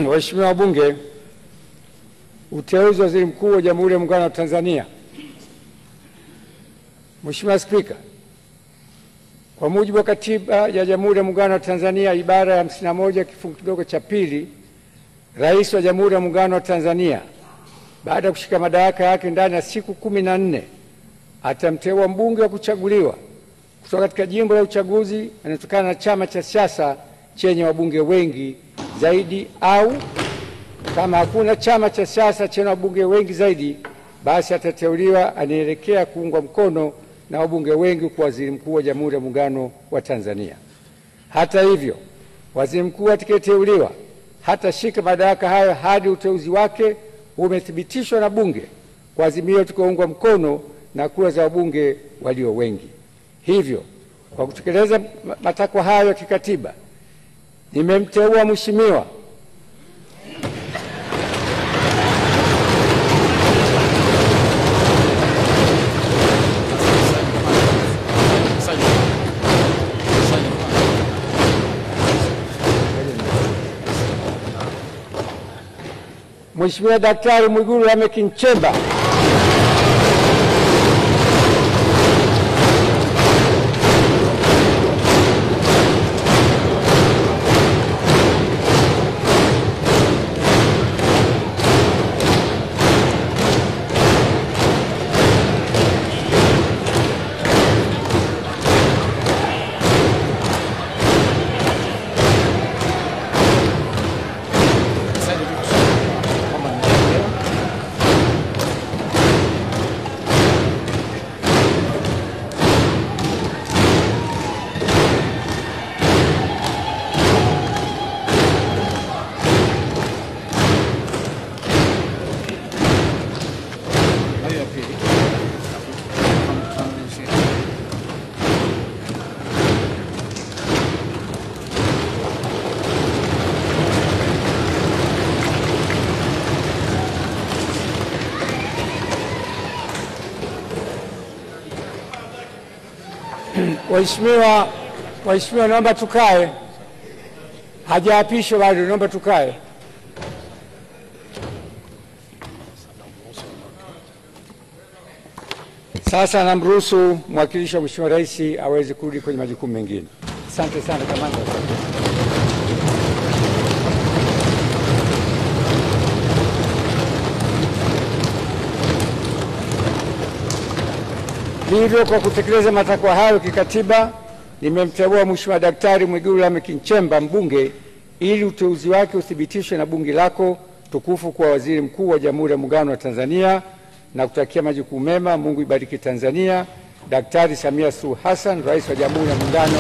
Waheshimiwa wabunge, uteuzi wa Waziri Mkuu wa Jamhuri ya Muungano wa Tanzania. Mheshimiwa Spika, kwa mujibu wa Katiba ya Jamhuri ya Muungano wa Tanzania ibara ya 51 kifungu kidogo cha pili, Rais wa Jamhuri ya Muungano wa Tanzania baada ya kushika madaraka yake ndani ya siku 14 atamteua mbunge wa kuchaguliwa kutoka katika jimbo la uchaguzi anatokana na chama cha siasa chenye wabunge wengi zaidi, au kama hakuna chama cha siasa chenye wabunge wengi zaidi, basi atateuliwa anaelekea kuungwa mkono na wabunge wengi kwa Waziri Mkuu wa Jamhuri ya Muungano wa Tanzania. Hata hivyo, Waziri Mkuu atakayeteuliwa hatashika madaraka hayo hadi uteuzi wake umethibitishwa na Bunge kwa azimio tukoungwa mkono na kura za wabunge walio wengi. Hivyo, kwa kutekeleza matakwa hayo ya kikatiba, nimemteua Mheshimiwa Mheshimiwa Daktari Mwigulu Lameck Nchemba Waheshimiwa, naomba tukae. Hajaapishwa bado, naomba tukae. Sasa namruhusu mwakilishi wa Mheshimiwa Rais aweze kurudi kwenye majukumu mengine. Asante sana kamanda. Hivyo, kwa kutekeleza matakwa hayo kikatiba, nimemteua Mheshimiwa Daktari Mwigulu Lameck Nchemba mbunge ili uteuzi wake uthibitishwe na bunge lako tukufu kwa Waziri Mkuu wa Jamhuri ya Muungano wa Tanzania, na kutakia majukumu mema. Mungu ibariki Tanzania. Daktari Samia Suluhu Hassan, Rais wa Jamhuri ya Muungano.